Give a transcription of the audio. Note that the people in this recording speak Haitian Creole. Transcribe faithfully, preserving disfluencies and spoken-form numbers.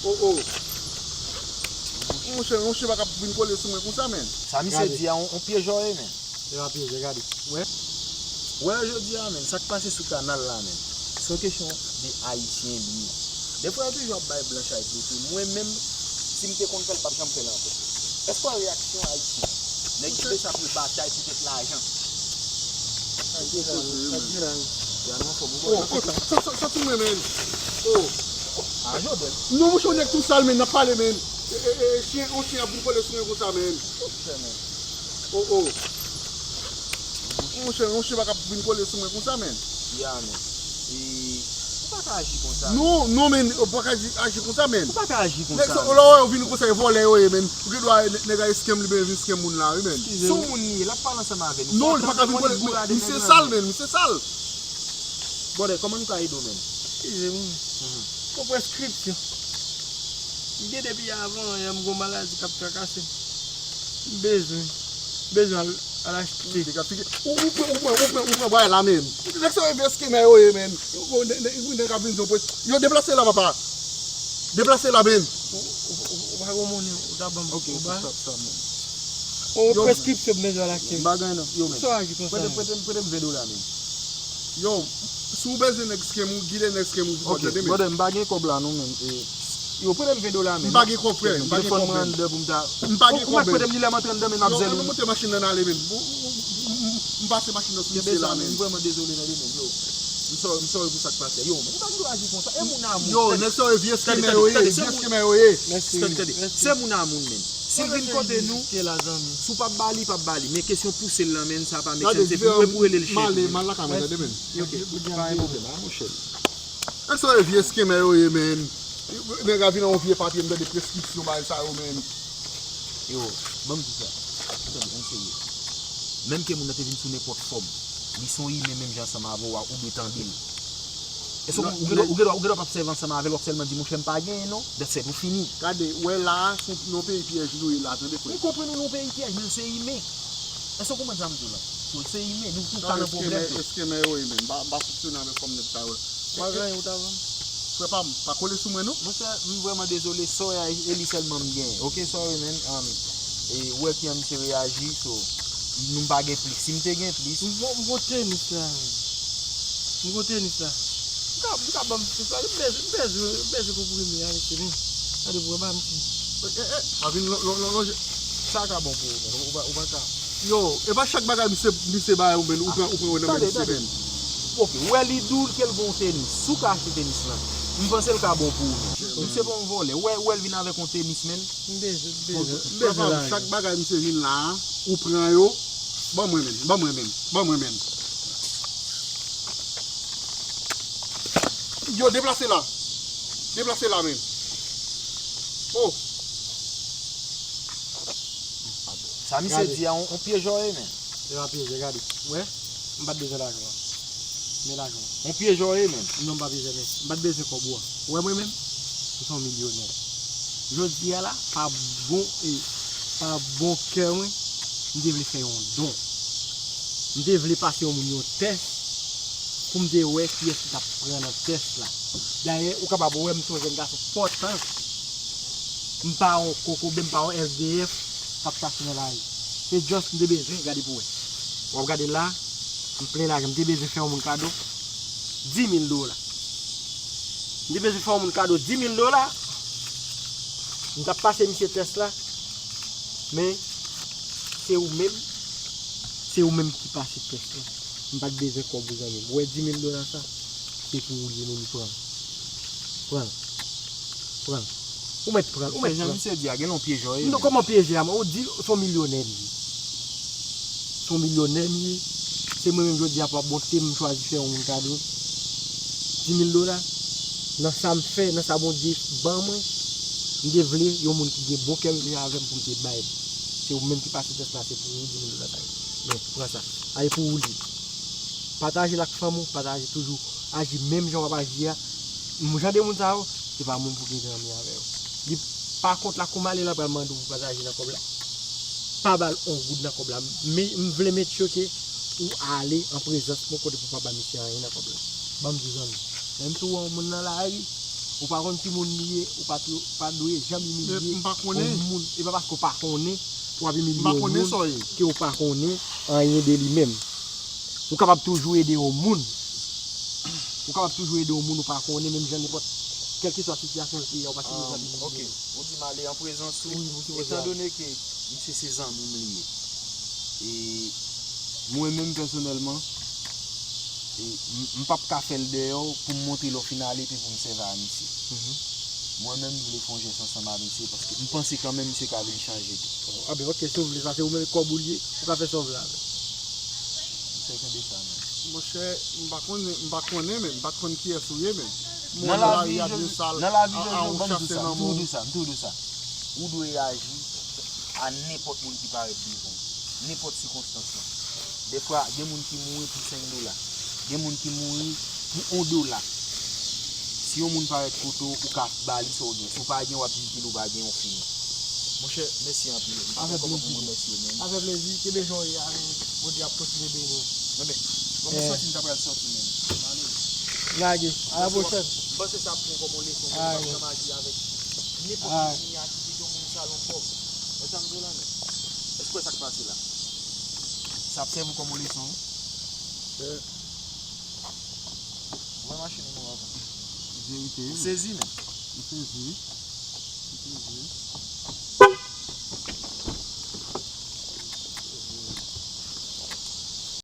Oh, oh. Monchè, yon cheva k ap vin kole sou mwen konsa, men. Sa misye di a, yon, yon pyej ou ye, men. Se pa pyej, gade. Wè? Wè, jodi a, men, sa k pase sou kanal la, men, se yon kesyon de Ayisyen li ye. Defwa, yo toujou ap bay blan chay pou tou. Mwen menm, si m te konn fè l, m p ap janm fè l ankò. Èske w wè reyaksyon Ayisyen? Nèg ki bezwen ap batay poutèt lajan. Sa ki la, sa ki la. Ya non, fò m wè. Oh, oh, sa, sa, sa sou mwen, men. Oh. Ah, Jodel. Non, monchè, yon nèg tou sal, men, n ap pale, men. E, e, e, chyen, yon chyen ap vin kole sou mwen konsa, men. Monchè, men. Oh, oh. Monchè, yon cheva k ap vin kole sou mwen konsa, men. Ya, men. E, ou pa ka aji konsa. Non, non, men, ou pa ka aji, aji konsa, men. Ou pa ka aji konsa. Nèg sa, lè w wè yo vin konsa, e vòlè yo ye, men. Ou gen dwa, nèg, nèg a eskem li, men, vin eskem moun la, wi, men. Se yon moun li ye, l ap pale ansanm avè nou. Non, li pa ka vin kole, men, misye sal, men, misye sal. Brother, kòman nou ka ede w, men? Eskize m. Pou preskripsyon. M gen depi avan yè, m gon maladi k ap trakase m. M bezwen, bezwen al, al achte. Ou, ou pran, ou pran, ou pran, ou pran bagay la menm. Nèg sa yo vye skemè yo ye, men. Nèg ap vin di w pwes. Yo deplase la, papa. Deplase la, men. Ou, ou, ou, ou pa gon monnen, ou ta ban m. Ok, ou ba. Stop, stop, men. Yon preskripsyon m bezwen al achte. M pa gen nan, yo, men. Sa w aji konsa, men? Prete m, prete m ven dola, men. Yo, si w bezwen nèg skem ou, gide nèg skem ou pou kòb, tande, men. Ok, brother, m pa gen kòb la non, men. E, yo, prete m ven dola, men. M pa gen kòb, frè, m pa gen kòb, men. Telefòn mwen anndan pou m ta. M pa gen kòb, men. Ou mèt prete m li lè m antre anndan, men m ap zèl ou. Yo, ann monte machin nan ale, men. M pase machin nan sou misye la, men. M vrèman dezole, tande, men. Yo, m sorry, m sorry pou sa k pase. Yo, men, ou pa gen dwa aji konsa. E moun a moun. Yo, nèg sa yo vye skemè yo ye, vye skemè yo ye. Tande, tande. Se moun a moun, men. Si l vin kote nou, si w p ap ba li, p ap ba li. Men kesyon pouse l lan, men, sa pa make sense. Se pou, pou rele l chef. M ale, m al lakay mwen, tande, men. Ok, pa gen pwoblèm, a, monchè. Nèg sa yo vye skemè yo ye, men. Nèg a vin ak yon vye papye, m tande preskripsyon bagay sa yo, men. Yo, ban m di sa. Tande, ann serye. Menm ke moun nan te vin sou nenpòt fòm, li se yon imen menm jan ansanm avè w, ou dwe tande l. Èske ou, ou gen dwa, ou gen dwa, ou gen dwa p ap sèvi ansanm avè l, w ap sèlman di, monchè, m pa genyen non, that's it, ou fini. Gade, ou wè la a, se yon peyi pyèj nou ye la, tande, frè. M konprann ou nan yon peyi pyèj, men l se imen. Èske ou konprann sa m di w la? So, l se imen, nou tout ka nan pwoblèm tou. Eskemè yo ye, men. M pa, m pa fonksyone avèk fòm nèg sa yo. Ou pa gen anyen ou ta vann? Frè pa m, pa kole sou mwen, non. Monchè, m vrèman dezole, sa w ye a, e li sèlman m genyen. Ok, sorry, man. Um, e, ou wè kijan misye reyaji, so, nou pa gen plis. Si m te gen plis. M gon, m gon tenis la, men. M gon tenis la. M ka, m ka ban m plis la, m bezwen, m bezwen, m bezwen konprime a, mesye, men. Gade pou wè ba misye. E, e, e, pa vin lon-, lon-, lon-, lonje. Sa ka bon pou ou, men. Ou pa, ou pa ka. Yo, e pa chak bagay misye, misye ba ou, men, ou pran, ou pran yo nan men misye, men. Ok, ou wè li di w ke l gon tenis. Si w ka achte tenis lan, m panse l ka bon pou ou, men. Misye pa yon vòlè. Ou wè, ou wè l vin avèk yon tenis, men. M bezwen, m bezwen, m bezwen lajan. Chak bagay misye vin la a, ou pran yo. Ban mwen, men. Ban mwen, men. Ban mwen, men. Yo, deplase la. Deplase la, men. Oh. Sa misye di a, yon, yon pyej ou ye, men. Se pa pyej, gade. Ou wè? M pa t bezwen lajan an. Men lajan an. Yon pyej ou ye, men. Non, m pa bezwen, men. M pa t bezwen kòb ou an. Ou wè mwen menm? M se yon milyonè. Jodi a la, pa bon, e, pa bon kè mwen, m te vle fè yon don. M te vle pase yon moun yon tès pou m te wè kiyès ki t ap pran nan tès la. Dayè, ou kapab wè m se yon jèn gason pòtan. M pa yon kokobe, m pa yon S D F k ap chache nan lari. Se just m te bezwen gade pou wè. W ap gade la, m plen lajan. M te bezwen fè yon moun kado dis mil dola. M te bezwen fè yon moun kado dis mil dola. M t ap pase misye tès la. Men, se ou menm, se ou menm ki pase tès la. M pa t bezwen kòb ou, zanmi m. Ou wè dis mil dola sa? Se pou ou li ye, men li pran l. Pran l. Pran l. Ou mèt pran l, ou mèt pran l. Se jan misye di a, gen lè w pyeje w ye. Non, kòman pyeje a? Ou di se yon milyonè m ye. Se yon milyonè m ye. Se mwen menm jodi a pa bonte m chwazi fè yon moun kado dis mil dola. Nan sa m fè, nan sa Bondye ban mwen, m te vle yon moun ki gen bon kè menm jan avè m pou m te bay li. Se ou menm ki pase tès la, se pou ou dis mil dola sa ye. Men, pran sa. A, e pou ou li ye. Pataje l ak fanmi w, pataje toujou. Aji menm jan w ap aji a. M, jan de moun sa yo, se pa moun pou gen zanmi avè yo. Li pa kont la kòman ale la pral mande w pou pataje nan kòb la. Pa ba l yon goud nan kòb la. Men, m vle make sure ke ou ale an prezans mwen kote pou pa ba misye anyen nan kòb la. Ban m di w zanmi. Menm si w wè yon moun nan lari, Ou pa konn ki moun li ye, ou pa, tou- pa dwe janm imilye yon moun. E pa paske ou pa konnen pou w ap imilye yon moun ke ou pa konnen anyen de li menm. Ou kapab toujou ede yon moun. Ou kapab toujou ede yon moun ou pa konnen, menm jan nenpòt, kèlkeswa sitiyasyon l te ye, ou pa sipoze ap imilye l. Ok, ou di m ale an prezans ou, etandone ke misye se zanmi m li ye. E mwen menm pèsonèlman, e m, m p ap ka fè l deyò pou m montre l yon fin ale epi pou m sèvi a misye. Mwen menm, m vle fè yon jès ansanm a misye paske m panse kanmenm misye ka vin chanje tou. Ah ben, ok, si w vle sa, se ou menm kòb ou l ye, ou ka fè sa w vle avè l. M sèten de sa menm. Monchè, m pa konnen, m pa konnen menm, m pa t konn kiyès ou ye menm. Mwen nan lavi, Jezi, nan lavi, Jezi, ban m di w sa, m toujou di w sa, m toujou di w sa. Ou dwe aji a nenpòt moun ki parèt devan w, nenpòt sikonstans lan. Dèfwa, gen moun ki mouri pou senk dola. Gen moun ki mouri pou yon dola. Si yon moun parèt kote w, ou ka ba li sa w gen. Si w pa gen, w ap di l ou pa gen, w fini. Monchè, mèsi anpil. M pa konn kòman pou m remèsye w menm. Avèk plezi. Kenbe jan w ye a, men Bondye ap kontinye beni w. Enben, kòm m santi m ta pral sòti menm. M ale. Lage. A la pwochèn. M panse sa ap bon kòm yon leson, men m p ap janm aji avèk nenpòt moun ki kite yon moun salon kòb. Wè sa m di w la, men. Èske w wè sa k pase la? Sa ap sèvi w kòm yon leson, wi. Ou wè machin ou avan. Verite, wi. Ou sezi, men. Ou sezi. Ou sezi.